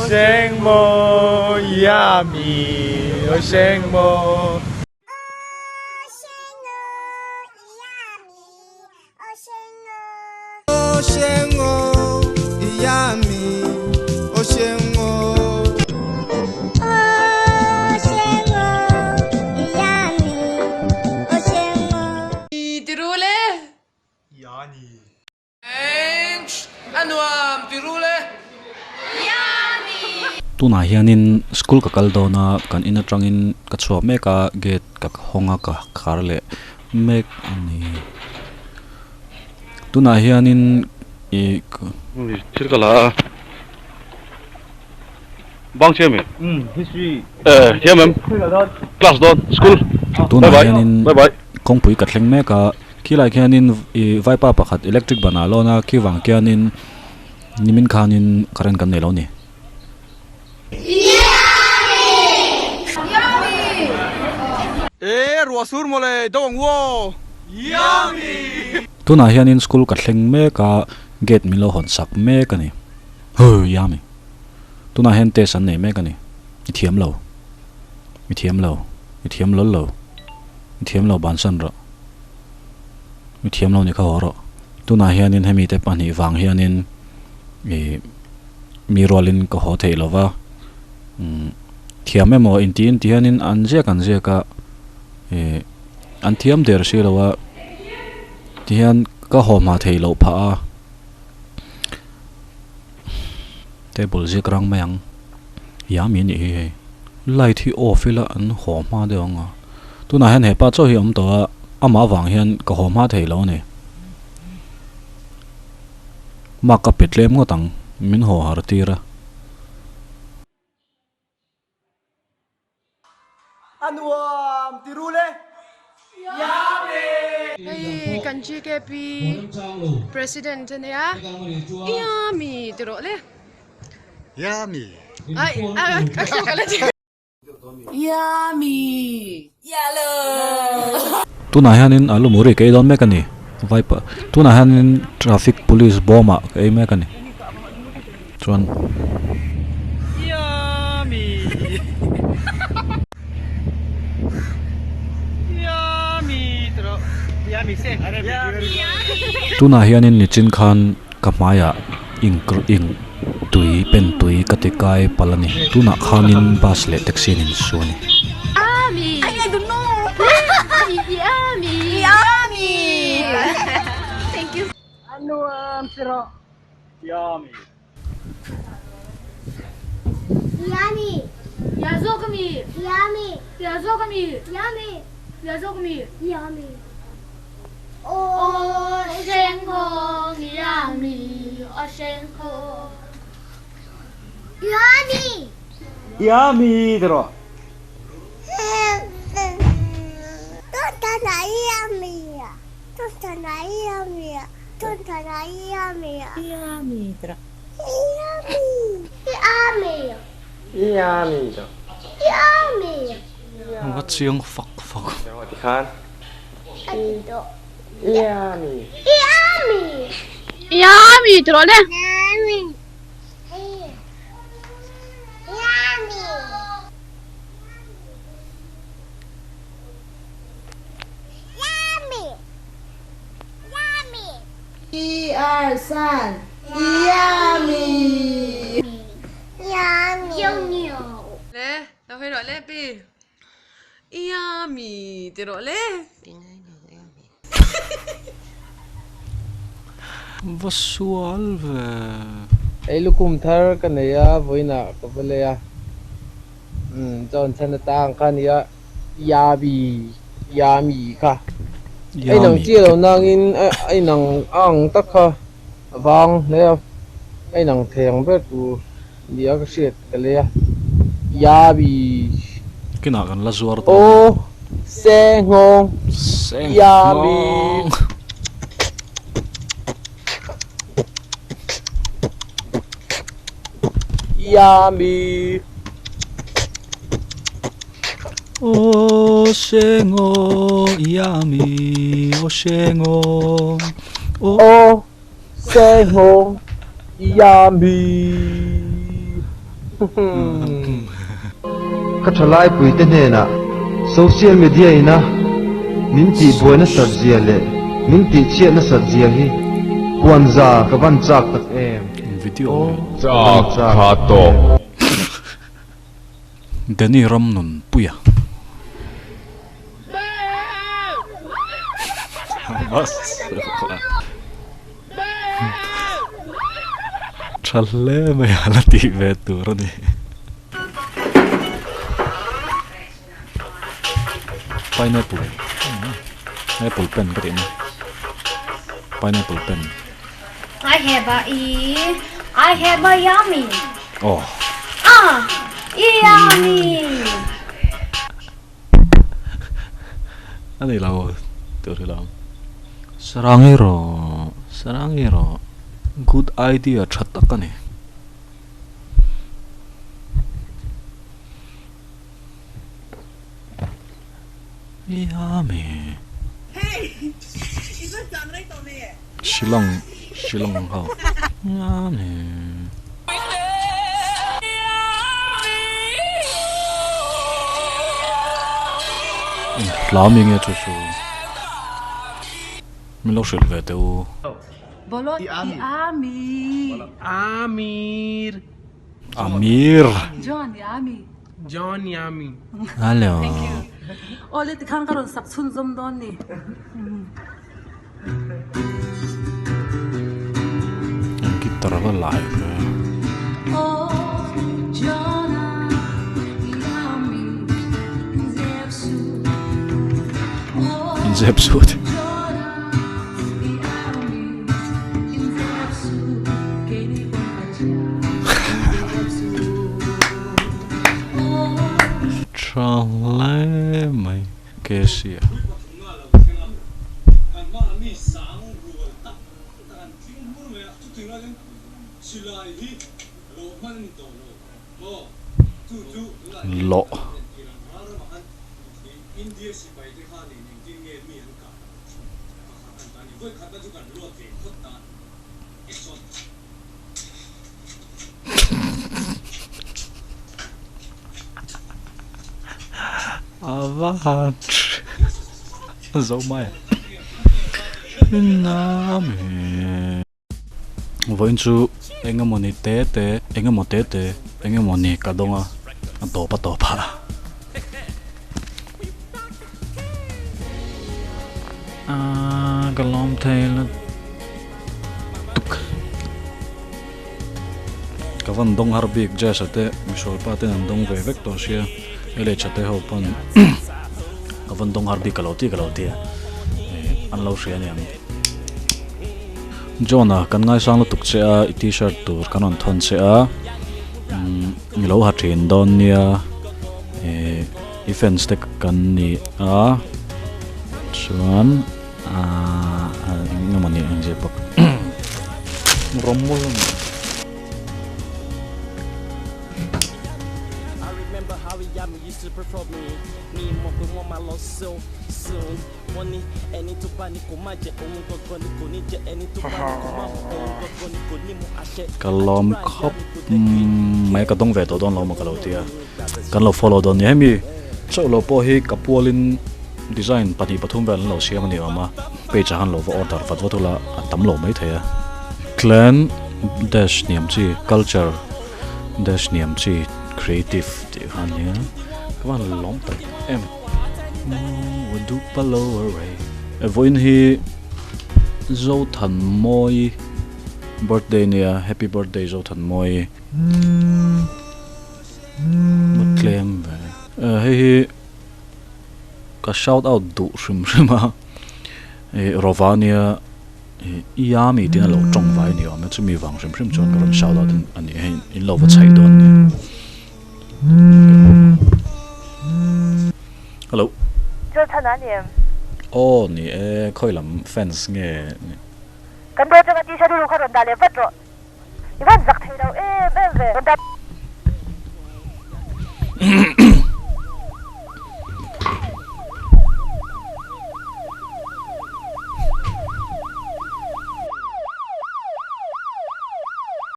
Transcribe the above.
seng maw yummy o seng maw. Tunah hianin school ka kal dawn a kan in atangin ka chhuak mek a gate ka hawng a ka khar leh mek a ni tunah hianin ih thil ka la a bang thiam em eh thiam em class dawn school tunah hianin kawngpui ka thleng mek a. Khilai khianin ih vaipa pakhat electric ban ah a lawn a khi vang khianin nimin khanin current kan nei lo a ni. Tunah hianin school ka thleng mek a gate min lo hawn sak mek a ni. Huh yummy. Tunah hian test an nei mek a ni. I thiam lo. I thiam lo. I thiam lawl lo. I thiam lo bansan rawh. Mi thiam lo ni kha haw rawh. Tunah hianin hemi te pahnih vang hianin ih mi rualin ka haw theih lova umm thiam emaw inti inti hianin an ziak an ziak a ih an thiam der si lo a tihian ka haw hma theih loh phah a table ziak rang mai ang yummy a nih hi hei light hi off ila an haw hma deuh ang a. Tunah hian hepa chaw hi a awm tawh a, amah avang hian ka haw hma thei lo a ni. Mark ka pe tlem ngawt ang, min haw har tir a. A nuam ti ru le. Yummy! Hei kan GKP President a nia, Yummy ti rawh le. Yummy! Ai, a thluk a la ti. Yummy! Tunah hianin alu muri ka ei dawn mek a ni vaipa tunah hianin traffic police bawmah ka ei mek a ni chuan. Tunah hianin nichin khan. Ka hmaiah ink ink tui pen tui ka ti kai palh a ni. Tunah khanin bus leh taxi an insu a ni. Yummy ti rawh. Yummy ti rawh. Va chiang fak fak. Tikhan. Yummy. Yummy ti rawh le. Le, lo hawi rawh le pi. Yummy ti rawh le. Va sual ve. Ei lukhum thar ka nei a, vawiinah ka va lei a. Umm chuan chhan atang kha nia Yabi Yami kha. A inang chiah lo nangin a inang a ang tak kha a vang hle a, a inang thei ang ber tur nia ka hriat ka lei a. Yabi. Kinah kan la zuar dawn. Aw Senghawng Yami. Yami. Aw Sengaw Yami Aw Sengaw Aw Sengaw Yami. Ka thalaipuite hnenah social media ina min tihbuai nasat zia leh min tihchhiat nasat zia hi puanza ka van chak tak em? Aw, ka van chak tak em? Danny Ramnunpuia. Tha hle mai a la tih ve tur a ni. Pineapple apple pen ka tih na pineapple pen. I have a e I have a yummy. Oh. Ah, yummy. A ni lo tur hi lo. Sarang erawh sarang erawh good idea tha tak a ni. Yummy. Shillong Shillong ho Yummy. Hla mi nge chu chu min lo hrilh ve teh u. Bolo i ami. Amir. Amir. John i ami. John i ami. Hello. Thank you. Awle tikhan ka rawn sak chhunzawm dawn ni. Guitar a va lai ve. Inzep suh. Tha hle mai Casey a. Loh. A va han zo mai a Vawiin chu eng emawni te te eng emaw te te eng emawni ka dawng a a tawp a tawp a. Aaa ka lawm thei lutuk. Ka van dawng har bik Jazz a te misual pa ten an dawng ve vek tawh sia LH a te ho pawn ka van dawng har bik ka lo ti ka lo ti a an lo hria aniang. John a kan ngaisang lutuk che a i t-shirt tur kan rawn thawn che a i lo ha thin dawn nia eh i fans te kan ni a chuan Aaa eng emaw ni ang zia bawk rawmawl a ni. Ka lawm khawp mai ka dawng ve tawh dawn lo maw ka lo ti a kan lo follow dawn nia hemi chauh lo pawh hi ka pualin Design 2 3 vel an lo siam a ni awm a, page ah khan lo va order vat vat ula a tam lo mai thei a. Clan dash hniam chi culture dash hniam chi creative tih kha a nia, ka van lawm tak em. Vawiin hi Zothanmawii birthday nia, happy birthday Zothanmawii. Va tlem ve. Hei hi. Ka shout out duh hrim hrim a, ih Rovania ih Yami tiin a lo tawng vai a ni awm e, chumi vang hrim hrim chuan ka rawn shout out a ni hei in lo va chhaih dawn nia. Hello. Chawlchhan a ni em? Aw ni e, khawi lam fans nge ni? Kan project a t-shirt hi ru kha rawn dah leh vat rawh. I van zak thei lo em em ve. Rawn dah.